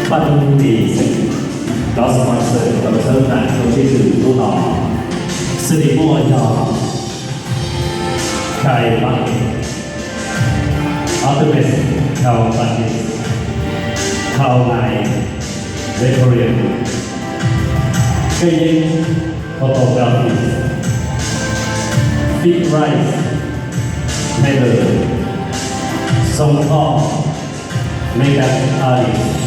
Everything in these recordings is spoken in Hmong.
Paj Hnub Lis xeem, cov sponsor tau txhawb nqa rau seb twg hnub no. Xws li muaj yog Khai Paj, Artemis Khau Paj, Khau Nai, Victoria, Kej Yeeb Photography, Fit Rice, Taylor, Song Thor, Makeup Artist,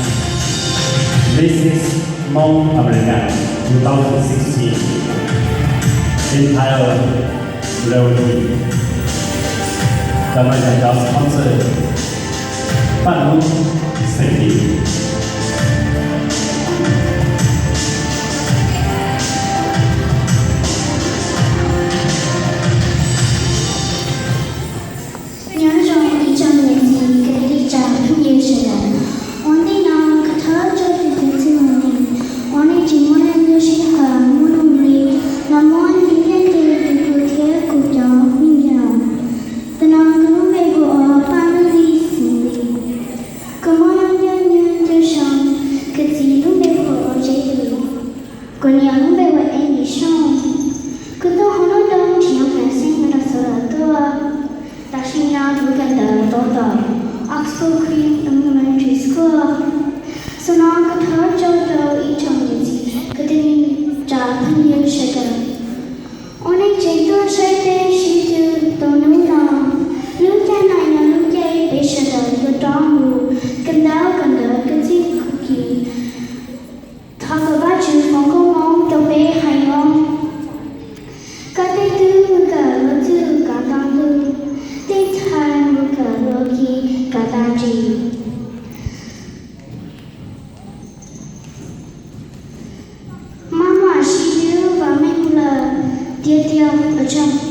Missus Hmong America two thousand sixteen, Entire Realty, cov no yog cov sponsor Paj Hnub xeem Lis. Nyob zoo ib tsoom niam txiv kwv tij neej tsa phooj ywg sawv daws. Ua ntej no kuv thov tso tus kwv txuj moo li, ua nej tsis muaj leej twg sib tham muaj lus li, los muab nce nyiaj ntawm tus kuv thiab kuv cov me nyuam. Tus no kuv lub npe hu ua Paj Hnub Lis xeem Lis. Kuv muaj noob nyob nyob Ntuj Soo, kuv txiv lub npe hu ua Zeb Lis. Kuv niam lub npe hu ua Eb Lis Soo. Kuv tuaj hauv lub nroog tsis nyob Melaxeeb no rau xov lawm tuaj. Tam sim no kuv kawm ntawv rau tom Oxford Queen Elementary School. Xaum no kuv thov tso rau ib tsoom niam txiv kwv tij neej tsa phooj ywg sawv daws. Ua nej tseem tuaj saib peb sib tw tau hnub no. Lub caij no yog lub caij peb sawv daws yuav rov mus kawm ntaub kawm ntawv kawg txij khuv kis. Thov kom Vajtswv foom koob hmoov rau peb haiv Hmoob. Koj tej tub mus kawm luag txwj kav tau ntuj, tej ntxhais mus kawm luag khi kav tau ntsis. Maj mam sib tw vam meej lawm, tiag tiag ua tsaug.